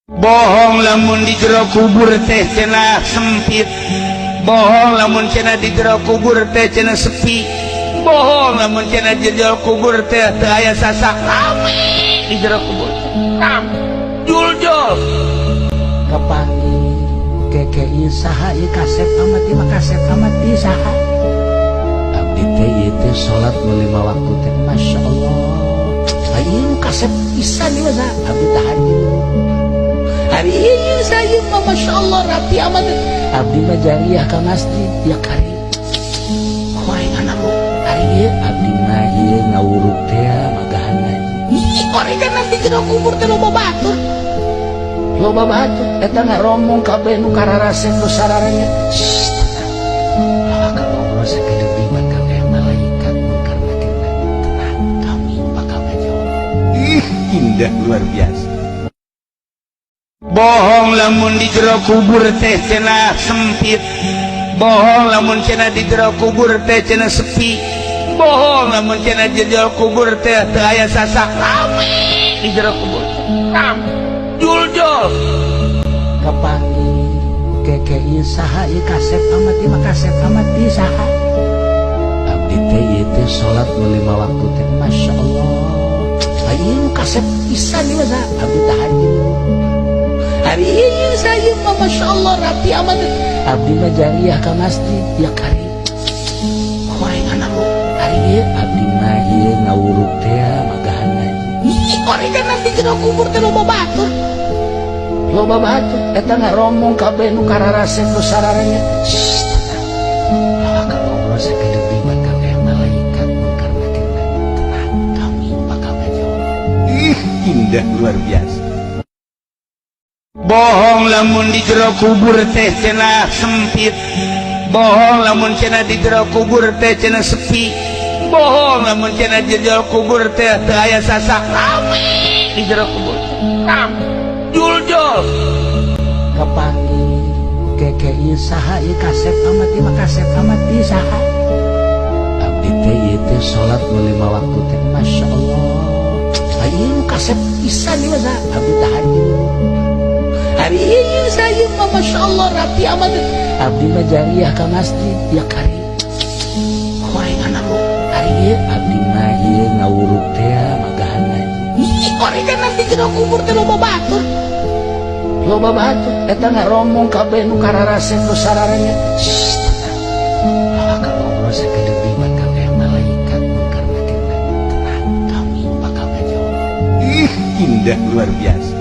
Bohong lamun di jero kubur teh cenah sempit. Bohong lamun cenah di jero kubur teh cenah sepi. Bohong lamun cenah di jero kubur teh teu aya sasak. Rame di jero kubur, rame juljol. Kapanggih keke, ieu saha? Ieu kasep amat, ieu mah kasep amat. Ieu saha? Abdi teh ieu teh salat lima waktu teh, Masya Allah. Ieu nu kasep pisan ieu mah saha? Abdi tahajud. Hari ieu saya mah, Masya Allah, rapi amat. Abdi mah jariah ka masjid ya kari gorengan lu. Hari ieu abdi mah ieu ngawuruk teh magahan ngaji. Ih, gorengan nanti jero kubur teh loba batur, loba batur. Eta ngaromong kabeh nu kararasep, nu sararanya. Tenang, bakal ngobrol sakedeung bakal aya malaikat mungkar nakir. Tenang, kami bakal ngajawab. Ih, indah luar biasa. Bohong lamun di jero kubur teh cenah sempit. Bohong lamun cenah di jero kubur teh cenah sepi. Bohong lamun cenah di jero kubur teh teu aya sasak. Rame di jero kubur, rame juljol. Kapanggih keke, ieu saha? Ieu kasep amat, ieu mah kasep amat. Ieu saha? Abdi teh ieu teh salat lima waktu teh, Masya Allah. Ieu nu kasep pisan ieu mah saha? Abdi tahajud. Hari ieu saya mah, Masya Allah, rapi amat. Abdi mah jariah ka masjid ya kari gorengan lu. Hari ieu abdi mah ieu ngawuruk teh magahan ngaji. Ih, gorengan nanti jero kubur teh loba batur, loba batur. Eta ngaromong kabeh nu kararasep, nu sararanya. Tenang, bakal ngobrol sakedeung bakal aya malaikat mungkar nakir. Tenang, kami bakal ngajawab. Ih, indah luar biasa. Bohong lamun di jero kubur teh cenah sempit. Bohong lamun cenah di jero kubur teh cenah sepi. Bohong lamun cenah di jero kubur teh teu aya sasak. Rame di jero kubur, rame juljol. Kapanggih keke, ieu saha? Ieu kasep amat, ieu mah kasep amat. Ieu saha? Abdi teh ieu teh salat lima waktu teh, Masya Allah. Ieu nu kasep pisan ieu mah saha? Abdi tahajud. Hari ieu saya mah, Masya Allah, rapi amat. Abdi mah jariah ka masjid ya kari gorengan lu. Hari ieu abdi mah ieu ngawuruk teh magahan ngaji. Ih, gorengan nanti jero kubur teh loba batur, loba batur. Eta ngaromong kabeh nu kararasep, nu sararanya. Tenang, bakal ngobrol sakedeung bakal aya malaikat mungkar nakir. Tenang, kami bakal ngajawab. Ih, indah luar biasa.